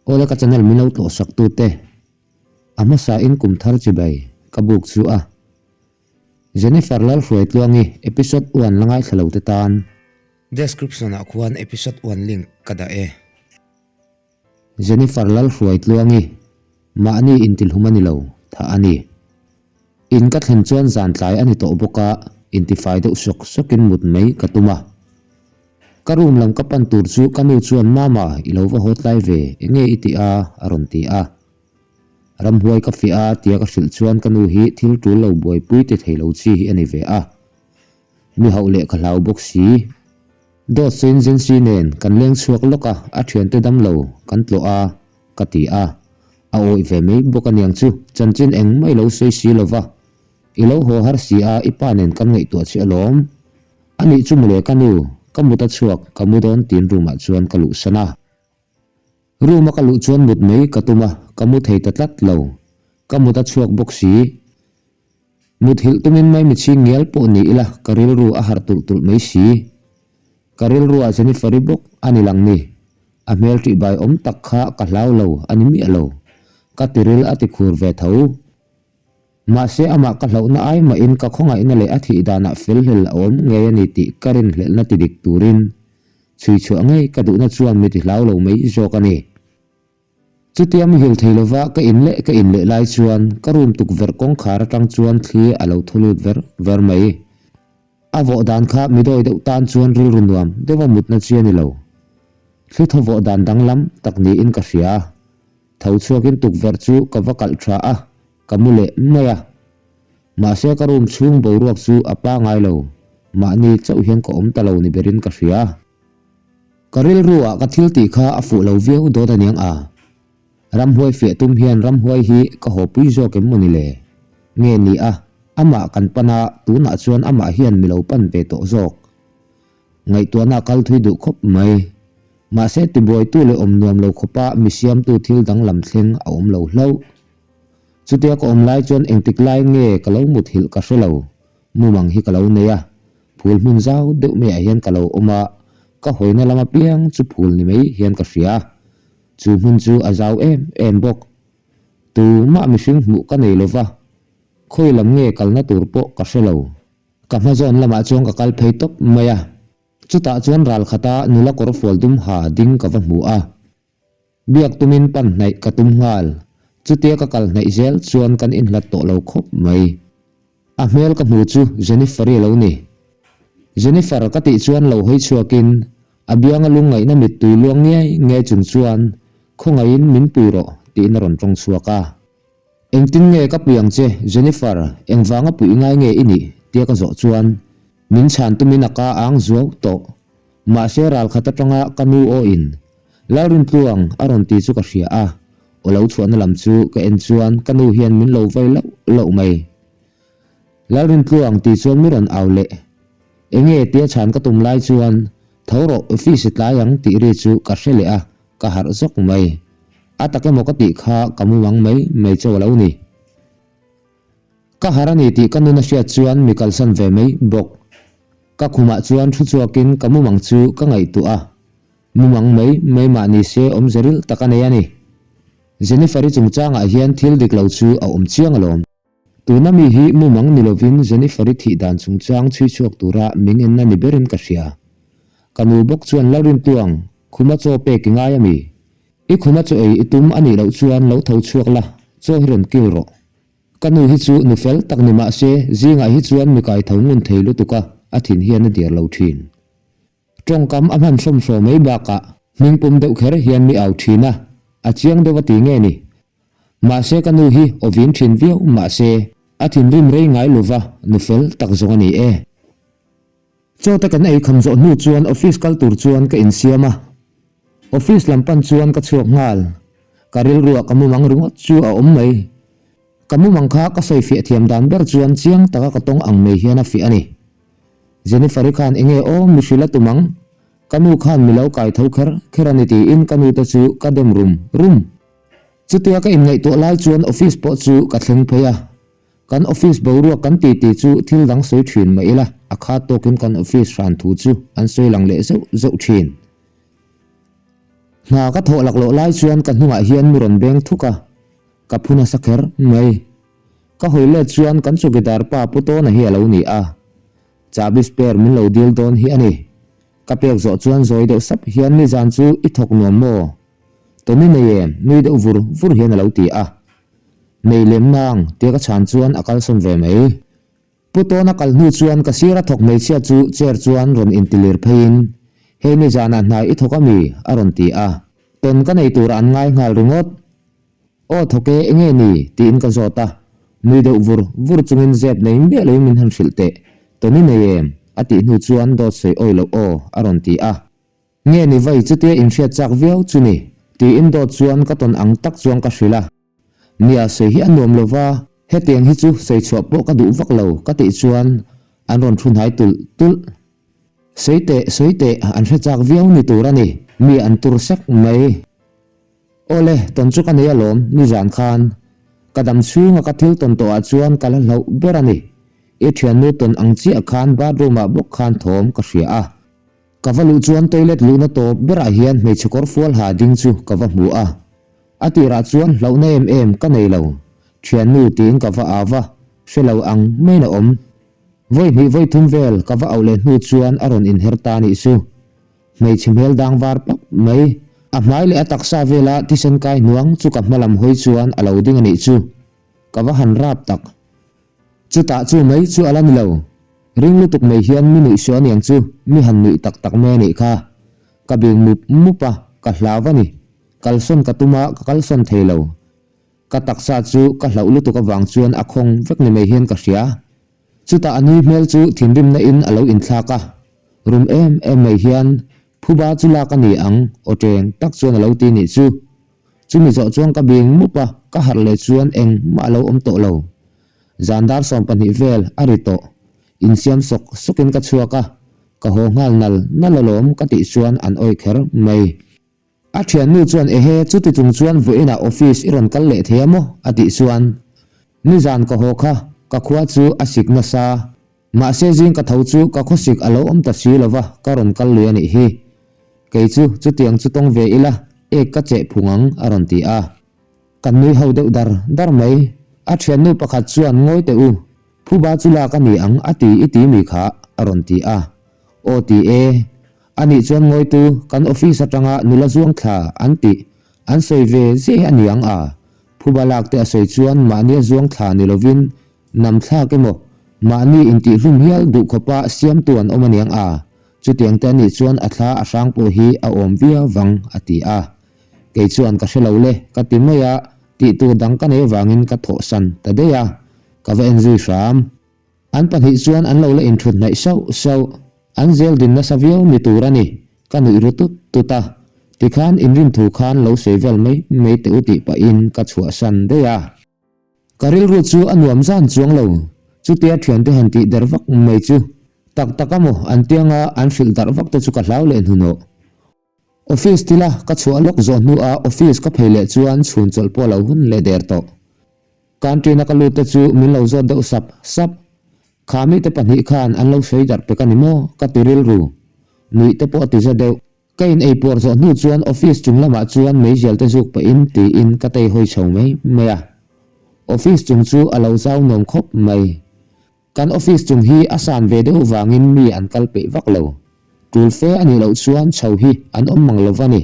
Awle ka channel min lo tlawh sak tu te a hmasa in kum thar chibai ka buk chu a. Jennifer Lalhruaitluangi episode one la ngaithla lo te tan. Description ah khuan episode one link ka dah e. Jennifer Lalhruaitluangi mahni intilhum a ni lo, thah a ni. In ka thlen chuan zan tlai a ni tawh bawk a, intifai deuh sawk sawkin mut mai ka tum a. Ka room lam ka pan tur chu ka nu chuan Mama, i lo va haw tlai ve, enge i tih a? a rawn ti a. Ramhuai ka fiah a tia ka hrilh chuan ka nu hi thil tul lo buaipui ti thei lo chi hi a ni ve a. Mi hauh leh ka hlau bawk si. Dawt sawiin Zensi nen kan leng chhuak lawk a, a thiante dam lo kan tlawh a, ka ti a. A awih ve mai bawk aniang chu, chanchin engmah i lo sawi si lo va. I lo haw har si a, i pa nen kan ngaihtuah che alawm. Anih chu mawle ka nu, ka mut a chhuak, ka mu dawn tiin room ah chuan ka luhsan a. Room a ka luh chuan mut mai ka tum a, ka mu thei ta tlat lo. Ka mut a chhuak bawk si. Mut hilh tumin mai michhing ngial pawh ni ila ka rilru a harh tulh tulh mai si. Ka rilru ah Jennifer-i bawk a ni lang ni. A hmel ṭih bai awm tak kha ka hlau lo a ni miah lo. Ka tiril a ti khur ve tho. Mahse amah ka hlauhna ai mahin ka khawngaihna leh a thih danah felhlel a awm ngei a ni tih ka rinhlelhna ti dik turin chhui chhuah ngei ka duhna chuan mi ti hlau lo mai zawk a ni. Chutia muhil thei lova ka in leh ka in leh lai chuan ka room tukverh kawngkhar atang chuan thli a lo thaw lut ver ver mai. A vawh dan kha mi dawi deuh tan chuan rilru nuam deuha mutna chi a ni lo. Thli thaw vawh dan danglam tak niin ka hria. Tho chhuakin tukverh chu ka va kalh tha a, ka mu leh mai a. Mahse ka room chhung boruak chu a pangai lo, mahni chauh hian ka awm ta lo ni berin ka hria. Ka rilru ah ka thil tih kha a fuh lo viau dawt aniang a. Ramhuai fiah tum hian ramhuai hi ka haw pui zawk em mawni le? Nge ni a, amah kan pan a, tunah chuan amah hian mi lo pan ve tawh zawk. Ngaihtuahna a kal thui duh khawp mai. Mahse tibuaitu leh awm nuam lo khawpa mi siamtu thil danglam thleng a awm lo hlauh. Chutia ka awm lai chuan engtik lai nge ka lo muthilh ka hre lo. Mumang hi ka lo nei a, phul hmun zau deuh maiah hian ka lo awm a, ka hawina lam apiang chu phul ni mai hian ka hria. Chu hmun chu a zau em em bawk. Tumah mihring hmuh ka nei lo va, khawi lam nge kalna tur pawh ka hre lo. Ka hma zawn lamah chuan ka kal phei tawp mai a, chutah chuan ral khata nula kawr fual dum ha ding ka va hmu a. Biak tumin pan hnaih ka tum nghal, chutia ka kal hnaih zel chuan kan inhlat tawh lo khawp mai. A hmel ka hmu chu Jennifer-i a lo ni. Jennifer ka tih chuan lo hawi chhuakin a bianga lungngaihna mittui luang ngiai ngiai chung chuan khawngaihin min pui rawh tiin a rawn tawng chhuak a. Engtin nge ka pui ang che Jennifer, engvanga puih ngai nge i nih? tia ka zawh chuan min chhan tumin a ka ang zuau tawh. Mahse ralkhat atanga ka nu aw in Lalrintluang a rawn ti chu ka hria a, aw lo chhuahna lam chu ka en chuan ka nu hian min lo vai loh loh mai. Lalrintluang tih chuan mi rawn au leh. Enge tia chhan ka tum lai chuan tho rawh office i tlai ang tih ri chu ka hre leh a, ka harh zawk mai. A tak emaw ka tih kha ka mumang mai mai chauh a lo ni. Ka harh a ni tih ka nun a hriat chuan mi kalsan ve mai bawk. Ka khumah chuan thu chhuakin ka mumang chu ka ngaihtuah a. Mumang mai mai mah ni se awmze rilh tak a nei a ni. Jennifer-i chungchangah hian thil dik lo chu a awm chiang alawm. Tuna mi hi mumang ni lovin Jennifer-i thih dan chungchang chhui chhuak tura min enna ni berin ka hria. Ka nu bawk chuan Lalrintuang, khuma chaw pek i ngai a mi? I khuma chaw ei i tum a nih loh chuan lo tho chhuak la, chaw hi rawn kil rawh. Ka nu hi chu nu fel tak ni mah se, zingah hi chuan mi kai tho ngun thei lutuk a, a thin hian a diar lo thin. Tawngkam a hman hrawm hraw mai bakah hming pum deuh kher hian mi au thin a, a chiang deuh a ti nge ni? Mahse ka nu hi awvin thin viau mahse a thinrim rei ngai lova nu fel tak zawng a ni e. Chaw te kan ei kham zawh hnu chuan office kal tur chuan ka insiam a, office lam pan chuan ka chhuak nghal, ka rilruah ka mumang ringawt chu a awm mai. Ka mumang kha ka sawi fiah thiam dan ber chuan chiang taka ka tawng ang mai hian a fiah a ni. Jennifer-i khan enge aw mi hrilh a tum ang? Ka nu khan mi lo kai tho kher kher a ni tiin ka nu te chu ka dem rum rum. Chutia ka inngaihtuah lai chuan office pawh chu ka thleng phei a. Kan office boruak kan ti ti chu thil dang sawi thin mah ila a khat tawkin kan office hran thu chu an sawi lang leh zeuh zeuh thin. Hna ka thawh laklawh lai chuan ka hnungah hian mi rawn beng thuk a, ka phu nasa kher mai. Ka hawi let chuan kan chawkidar pa Pu Tawna hi a lo ni a, chahbi spare min lo dil dawn hi a ni. Ka pek zawh chuan zawi deuh sap hian nizan chu i thawk nuam maw? Tawni nei em? nui deuh vur vur hian a lo ti a. Nei lem nang tia ka chhan chuan a kalsawn ve mai. Pu Tawna kal hnu chuan ka sira thawk hmeichhia chu chair chuan rawn intilir pheiin, Hei nizanah hna i thawk ami? a rawn ti a. Tawn ka nei turah an ngai nghal ringawt. Aw thawk e, enge ni? tiin ka zawt a. Nui deuh vur vur chungin zep nei miah loin min han hrilh teh. Tawn i nei em? a tih hnu chuan dawt sawi awi loh aw a rawn ti a. Nge ni vai chutia inhriat chak viau chu ni? tiin dawt chuan ka tawn ang tak chuan ka hrilh a. Nia sawi hi a nuam lo va, hetiang hi chu sawi chhuah pawh ka duh vak lo ka tih chuan an rawn thu hnai tulh tulh. Sawi teh, sawi teh, an hre chak viau ni tur a ni, mi an tur sek mai. Awle, tawn chu ka nei alawm, nizan khan. Ka dam chhunga ka thil tawn tawhah chuan ka la hlauh ber a ni. I thiannu tawn ang chiah khan bathroom ah bawk khan thawm ka hria a. Ka va luh chuan toilet luhna tawp berah hian hmeichhe kawr fual ha ding chu ka va hmu a. A tirah chuan hlauhna em em ka nei lo. Thiannu tiin ka va au va, hre lo ang maiin a awm. Vawi hnih vawi thum vel ka va auh leh hnu chuan a rawn inher ta nih chu. Hmeichhe hmel dang var pap mai, a hmai leh a taksa vela thisen kai hnuang chu ka hma lam hawi chuan a lo ding a nih chu. Ka va han rap tak. Chutah chu mai chu a la ni lo. Ring lutuk mai hian mi nuih suah aniang chu mi han nuih tak tak mai a nih kha. Ka bing mup mup a, ka hlau a ni. Kalsawn ka tum a, ka kalsawn thei lo. Ka taksa chu ka hlauh lutuk avang chuan a khawng vek ni mai hian ka hria. Chutah a nui hmel chu thinrimna in a lo inthlak a. Rum em em mai hian phuba chu lak a ni ang aw teng tak chuan a lo ti nih chu. Chumi zawh chuan ka bing mup a, ka harh leh chuan engmah a lo awm tawh lo. Zan dar 12 vel a ri tawh. Insiam sawk sawkin ka chhuak a, ka haw nghal nal nal alawm ka tih chuan an awih kher mai. A thiannu chuan ehe chuti chung chuan vawiinah office i rawn kal leh thei a maw? a tih chuan nizan ka haw kha ka khua chu a sik nasa. Mahse zing ka tho chu ka khawsik a lo awm ta si lova ka rawn kal lui a nih hi. Kei chu chutiang chu tawng ve ila ek ka cheh phung ang a rawn ti a. Kan nui ho deuh dar dar mai. A thiannu pakhat chuan ngawi teh u, phuba chu lak a ni ang a ti i ti mi kha a rawn ti a. Aw ti e. A nih chuan ngawitu kan office atanga nula zuang thla an tih an sawi ve ziah hi a ni ang a. Phuba lak te a sawi chuan mahnia zuang thla ni lovin nam thlak emaw mahni intihhlum hial duh khawpa siamtu an awm a niang a. Chutiang te a nih chuan a thla a hrang pawh hi a awm viau vang a ti a. Kei chuan ka hre lo le, ka ti mai a, tih tur dang ka nei avangin ka thawhsan ta daih a, ka va en zui hram. An pahnih chuan an lo la inthut hnaih sauh sauh, an zel din nasa viau ni tur a ni, ka nuih ru tut tut a, tikhan inrin thu khan lo sawi vel mai mai teh u tih pahin ka chhuahsan daih a. Ka rilru chu a nuam zan chuang lo, chutia thiante han tih der vak mai chu tak tak a maw an tianga an hrilh darh vak te chu ka hlau leh hnuhnawh. Office tila ka chhuah lawk zawh hnuah office ka phei leh chuan chhun chawlh pawh lo hun leh der tawh. Canteen a ka lut te chu min lo zawt deuh sap sap. Kha mite pahnih khan an lo sawi darh pek a ni maw? ka ti rilru. Nuih te pawh a ti za deuh. Ka in ei puar zawh hnu chuan office chung lamah chuan meizial te zuk pahin tiin ka tei hawi chho mai mai a. Office chung chu a lo zau nuam khawp mai. Kan office chung hi a san ve deuh vangin mi an kal peih vak lo. Tul fe a nih loh chuan chho hi an awm mang lo va ni.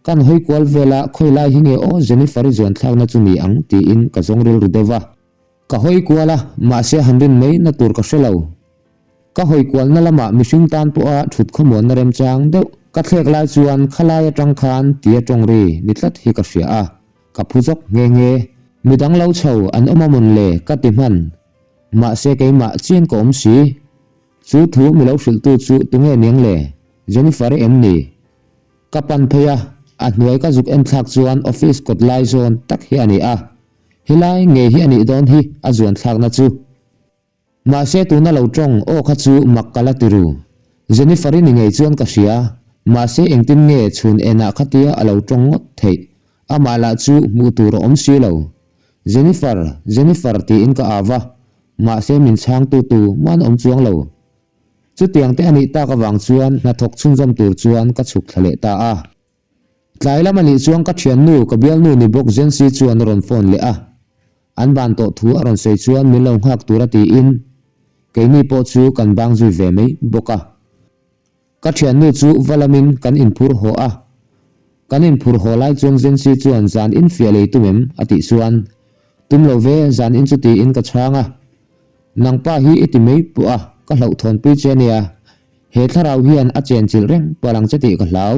Kan hawi kual vela khawi lai hi nge aw Jennifer-i zuan thlakna chu ni ang tiin ka zawng rilru deuh va. Ka hawi kual a, mahse han rin mai na tur ka hre lo. Ka hawi kualna lamah mihring tan pawha thut khawmuanna remchang deuh ka thlek lai chuan khalai atang khan tia tawng ri ni tlat hi ka hria a. Ka phu zawk nghe nghe. Midang lo chho an awm a mawn le ka ti hman. Mahse keimah chian ka awm si. Chu thu mi lo hrilhtu chu tunge niang le? Jennifer-i em ni? Ka pan phei a, a hnuai ka zuk en thlak chuan office kawt lai zawn tak hi a ni a. Helai ngei hi a nih dawn hi a zuan thlakna chu. Mahse tuna lo tawng aw kha chu mak ka la ti ru. Jennifer-i ni ngei chuan ka hria, mahse engtin nge chhun enah khatia a lo tawng ngawt theih, amah lah chu hmuh tur a awm si lo. Jennifer, Jennifer tiin ka au va, mahse min chhangtu tu man awm chuang lo. Chutiang te a nih tak avang chuan hnathawk chhunzawm tur chuan ka chhuk thla leh ta a. Tlai lam a nih chuan ka thiannu, ka bialnu ni bawk Jency chuan a rawn phone leh a. An ban tawh thu a rawn sawi chuan min lo nghak tur a tiin keini pawh chu kan bang zui ve mai bawk a. Ka thiannu chu va lamin kan inphur haw a. Kan inphur haw lai chuan Jency chuan zan in fiah lei tum em? a tih chuan tum lo ve, zan in chu tiin ka chhang a. Nangpa hi i ti mai pawh a, ka hlauhthawnpui che ania. He thlarau hian a chenchilh reng palh ang che tih ka hlau.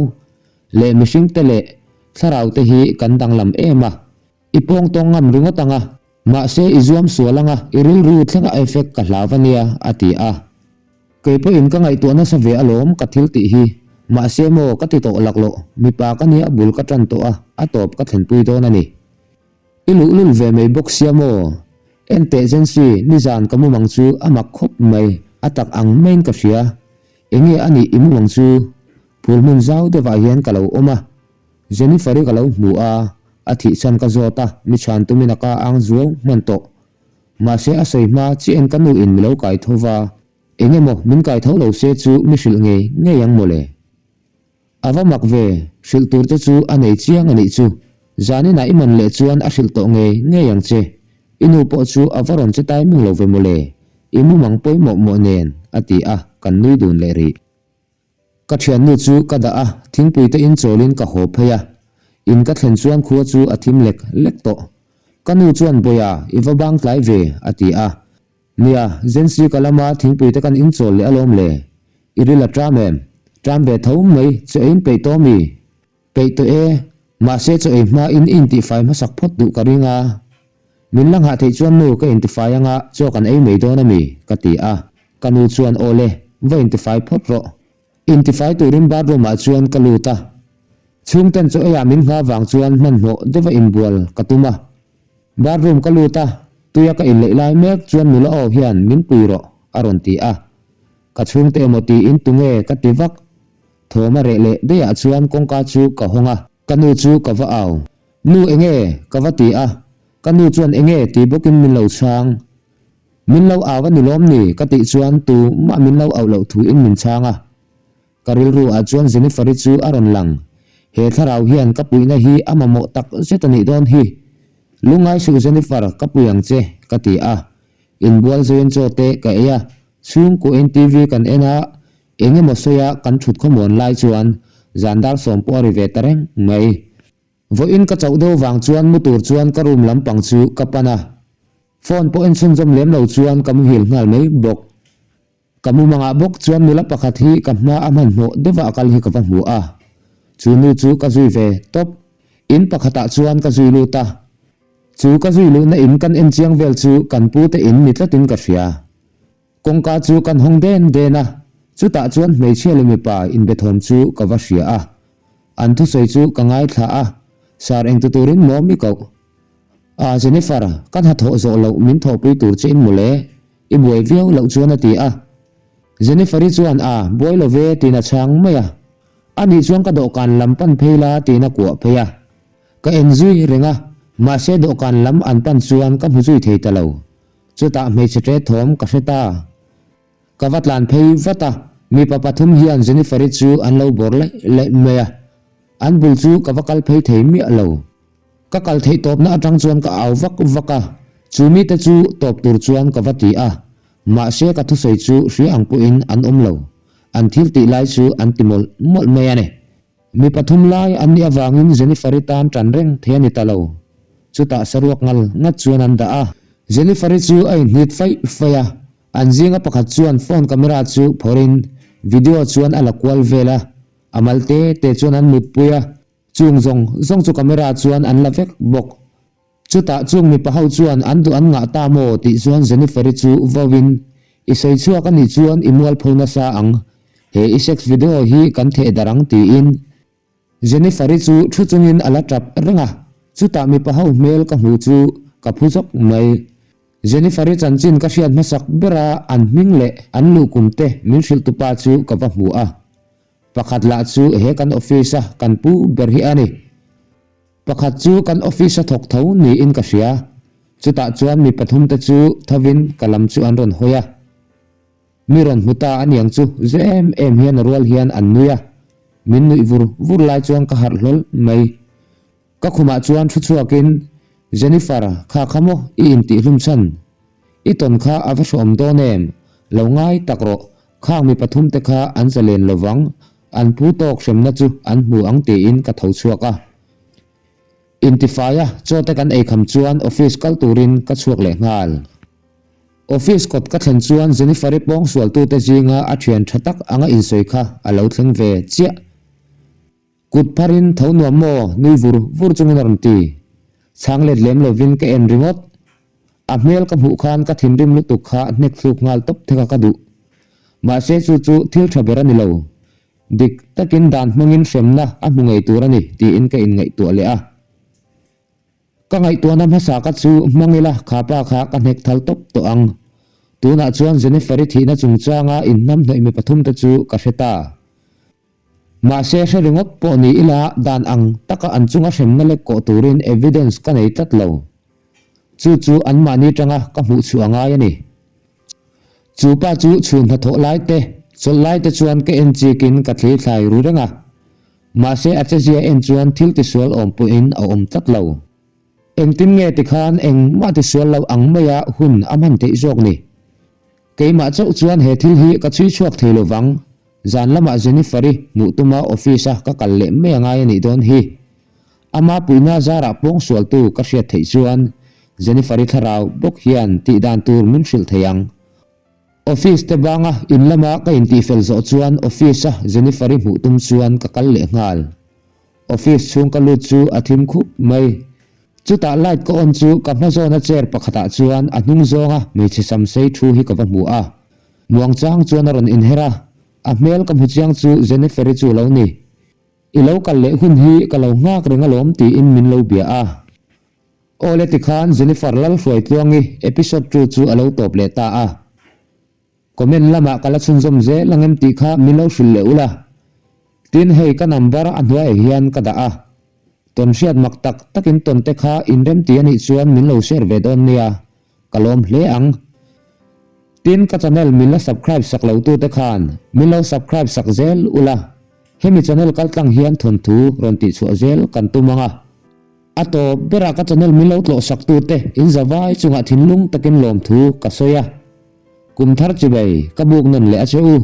Leh mihringte leh thlaraute hi kan danglam em a, i pawng tawng ngam ringawt ang a, mahse i zuam sual ang a, i rilru thleng a effect ka hlau a nia, a ti a. Kei pawhin ka ngaihtuah nasa ve alawm ka thil tih hi, mahse maw ka ti tawh laklawh, mipa ka nia bul ka tan tawh a, a tawp ka thlenpui dawn a ni. I luhlul ve mai bawk sia maw? Enteh Jency, nizan ka mumang chu a mak khawp mai, a tak ang maiin ka hria. Enge a nih i mumang chu? Phul hmun zau deuhah hian ka lo awm a. Jennifer-i ka lo hmu a, a thih chhan ka zawt a, mi chhan tumin a ka ang zuau hman tawh. Mahse a sawi hma chiahin ka nu in mi lo kai tho va, enge maw min kai tho lo se chu mi hrilh ngei ngei ang mawle. A va mak ve, hrilh tur te chu a nei chiang a nih chu. Zaninah i man leh chuan a hrilh tawh ngei ngei ang che. I nu pawh chu a va rawn che timing lo ve mawle, i mumang pawimawh mawh nen, a ti a, kan nui dun leh rih. Ka thiannu chu ka dah a, thingpui te in chawlin ka haw phei a. In ka thlen chuan khua chu a thim lek lek tawh. Ka nu chuan Bawiha, i va bang tlai ve, a ti a. Nia, Jency ka lama thingpui te kan in chawl leh alawm le. I ril a ṭam em? Ṭam ve tho mai, chaw ei in peih tawh mi? Peih tawh e, mahse chaw ei hma in i intifai hmasak phawt duh ka ring a. Min la nghah theih chuan nu ka intifai anga chaw kan ei mai dawn a mi? ka ti a. Ka nu chuan aw le, va intifai phawt rawh. Intifai turin bathroom ah chuan ka lut a. Chhungten chaw eiah min nghah vang chuan hmanhmawh deuha inbual ka tum a. Bathroom ka lut a, tuia ka inleih lai mek chuan nula aw hian min pui rawh a rawn ti a. Ka chhungte emaw tiin tunge ka ti vak. Thawm a reh leh daih ah chuan kawngka chu ka hawng a, ka nu chu ka va au. Nu enge? ka va ti a, ka nu chuan enge ti bawkin min lo chhang. Min lo au a ni lawm ni? ka tih chuan tu mah min lo auh loh thu in min chhang a. Ka rilru ah chuan Jennifer-i chu a rawn lang. He thlarau hian ka puihna hi a mamawh tak zet a nih dawn hi. Lungngai suh Jennifer, ka pui ang che, ka ti a. Inbual zuiin chaw te ka ei a, chhungkuah in TV kan en a, Eng emaw sawi a kan thut khawmuan lai chuan zan dar sawm pawh a ri ve ta reng mai. Vawiin ka chauh deuh vang chuan mu tur chuan ka room lampang chu ka pan a. Phone pawh en chhunzawm lem lo chuan ka muhil nghal mai bawk. Ka mumangah bawk chuan nula pakhat hi ka hma a hmanhmawh deuha a kal hi ka va hmu a. Chu nu chu ka zui ve tawp. In pakhatah chuan ka zui lut a. Chu ka zui luhna in kan en chiang vel chu kan pute in ni tlatin ka hria. Kawngka chu kan hawng den den a, chutah chuan hmeichhia leh mipa inbethawm chu ka va hria a. An thusawi chu ka ngaithla a, Sir engti turin maw mi koh? Ah Jennifer, ka hnathawh zawh loh min thawhpui tur che in mawle, i buai viau loh chuan a ti a. Jennifer-i chuan ah buai lo ve tiin a chhang mai a. Anih chuan ka dawhkan lam pan phei la tiin a kuah phei a. Ka en zui reng a, mahse dawhkan lam an pan chuan ka hmu zui thei ta lo. Chutah hmeichhe ṭe thawm ka hre ta. Ka va tlan phei vat a, mipa pathum hian Jennifer-i chu an lo bawr laih laih mai a. An bul chu ka va kal phei thei miah lo. Ka kal theih tawpna atang chuan ka au vak vak a, chu mite chu tawp tur chuan ka va ti a. Mahse ka thusawi chu hria ang pawhin an awm lo. An thil tih lai chu an ti mawlh mawlh mai a ni. Mi pathum lai an nih avangin Jennifer-i tan ṭan reng thei a ni ta lo. Chutah saruak ngal ngat chuan an dah a. Jennifer-i chu a inhnit faih faih a, an zinga pakhat chuan phone camera chu phawrhin video chuan a la kual vel a, a mal te te chuan an mutpui a, chung zawng zawng chu camera chuan an la vek bawk. Chutah chung mipa ho chuan an duh an ngah ta maw tih chuan Jennifer-i chu vauin, I sawi chhuak a nih chuan i mualpho nasa ang, he i sex video hi kan theh darh ang tiin Jennifer-i chu thu chungin a la tap reng a, chutah mipa ho hmel ka hmuh chu ka phu zawk mai. Jennifer-i chanchin ka hriat hmasak bera an hming leh an luhkum te min hrilh tupa chu ka va hmu a, pakhat lah chu he kan office-a kan pu ber hi a ni. Pakhat chu kan office a thawk tho niin ka hria. Chutah chuan mi pathumte chu thovin ka lam chu an rawn hawi a. Mi rawn hmu ta a niang chu zu em em hian a rual hian an nui a. Min nuih vur vur lai chuan ka harh hlawl mai. Ka khumah chuan thu chhuakin, Jennifer, kha kha maw i intihhlum chhan? I tawn kha a va hreawm dawn em? Lo ngai tak rawh, khang mi pathumte kha an zalen lovang, an phu tawk hremna chu an hmu ang tiin ka tho chhuak a. Intifaia chaw te kan eikham chuan office kal turin ka chhuak leh nghal. Office kawt ka thlen chuan Jennifer-i pawngsualtute zinga a thian tha tak anga insawi kha a lo thleng ve chiah. Kut pharin tho nuam maw nui vur vur chungin a rawn ti. Chhang let lem lovin ka en ringawt. A hmel ka hmuh khan ka thinrim lutuk kha hnek thluk nghal tawp thek a ka duh. Mahse chu chu thil tha ber a ni lo. Dik takin dan hmangin hremna a hmu ngei tur a ni tiin ka inngaihtuah leh a. Ka ngaihtuahna hmasa ka chu hmang ila kha pa kha ka hnek thal tawp tawh ang. Tunah chuan Jennifer-i thihna chungchanga inhnamhnawih mi pathumte chu ka hre ta. Mahse hre ringawt pawh ni ila dan ang taka an chunga hremna lek kawh turin evidence ka nei tlat lo. Chu chu anmahni tanga ka hmuh chhuah a ngai a ni. Chu pa chu chhun hnathawh lai te, chawlh lai te chuan ka en chikin ka thli thlai ru reng a. Mahse a chezia en chuan thil tisual awm pawhin a awm tlat lo. Engtin nge tikhan engmah tisual lo ang maia hun a hman theih zawk ni? Keimah chauh chuan he thil hi ka chhui chhuak thei lo vang. Zan lamah Jennifer-i hmuh tuma office-a ka kal leh mai a ngai a nih dawn hi. Ama puihna zarah pawngsualtu ka hriat theih chuan Jennifer-i thlarau bawk hian tih dan tur min hrilh thei ang. Office te banga in lama ka intihfel zawh chuan office-a Jennifer-i hmuh tum chuan ka kal leh nghal. Office chhung ka lut chu a thim khup mai. Chutah light ka on chu ka hma zawna chair pakhatah chuan a hnung zawnga hmeichhe sam sei thu hi ka va hmu a. Muangchang chuan a rawn inher a, a hmel ka hmu chiang chu Jennifer-i chu a lo ni. I lo kal leh hun hi ka lo nghak reng alawm tiin min lo bia a. Awle tikhan Jennifer Lalhruaitluangi episode 2 chu a lo tawp leh ta a. Comment lamah ka la chhunzawm zel ang em tih kha min lo hrilh leh ula. Tin hei ka number a hnuaiah hian ka dah a. Tawn hriat mak tak takin tawn te kha inrem ti anih chuan min lo share ve dawn nia. Ka lawm hle ang. Tin ka channel min la subscribe sak lo tute khan min lo subscribe sak zel ula. Hemi channel kaltlang hian thawnthu rawn tihchhuah zel kan tum ang a. A tawp berah ka channel min lo tlawh sak tute in zavai chungah thinlung takin lawmthu ka sawi a. Kum thar chibei ka buk nawn leh a che u.